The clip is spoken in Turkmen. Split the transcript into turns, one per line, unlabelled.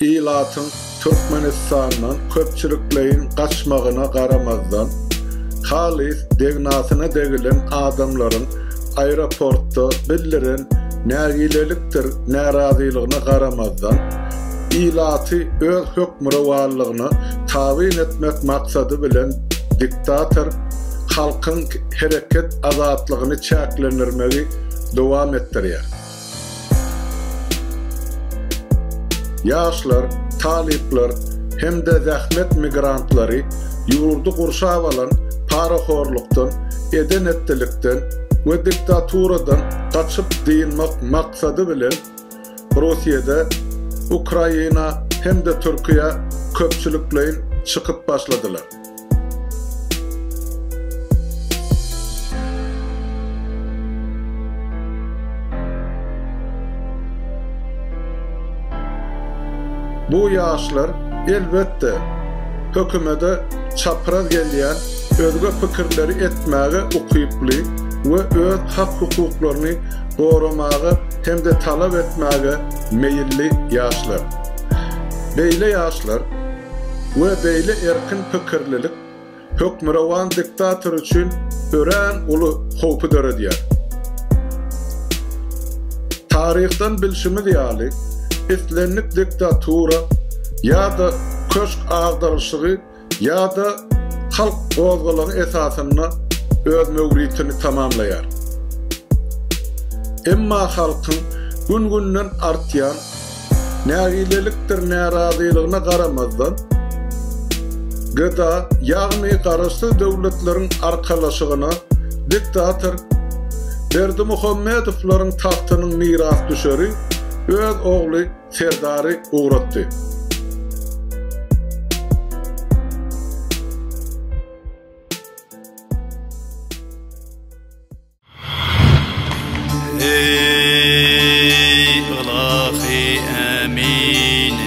Ilatyň Türkmenistandan köpçülikleýin gaçmagyna garamazdan, halys degnasyna degilen adamlaryň aeroportda bildiren nägilelikdir närazylygyna garamazdan, ilaty öz hökmürowanlygyna tabyn etmek maksady bilen diktator halkyň hereket azatlygyny çäklendirmegi dowam etdirýär. Ýaşlar, talyplar hem-de zähmet migrantlary ýurdy gurşap alan parahorlukdan, eden-etdilikden we diktaturadan gaçyp dynmak maksady bilen Russiýada, Ukraina hem-de Türkiýä köpçülikleýin çykyp başladylar. Bu ýaşlar, elbetde, hökümede çapraz gelýän özge pikirleri etmäge ukyply we öz hak-hukuklaryny goramaga hem-de talap etmäge meýilli ýaşlar. Beýle ýaşlar we beýle erkin pikirlilik hökmürowan diktator üçin örän uly howpy döredýär. Taryhdan bilşimiz ýaly, islendik diktatura ýa-da köşk agdarylyşygy ýa-da halk gozgalaňy esasynda öz möwritini tamamlaýar. Emma halkyň gün-günden artýan nägilelikdir närazylygyna garamazdan, GDA, ýagny Garaşsyz Döwletleriň Arkalaşygyna diktator Berdimuhamedowlaryň tagtynyň mirasdüşeri öz ogly Serdary ugratdy.
Eý ylahy ämin.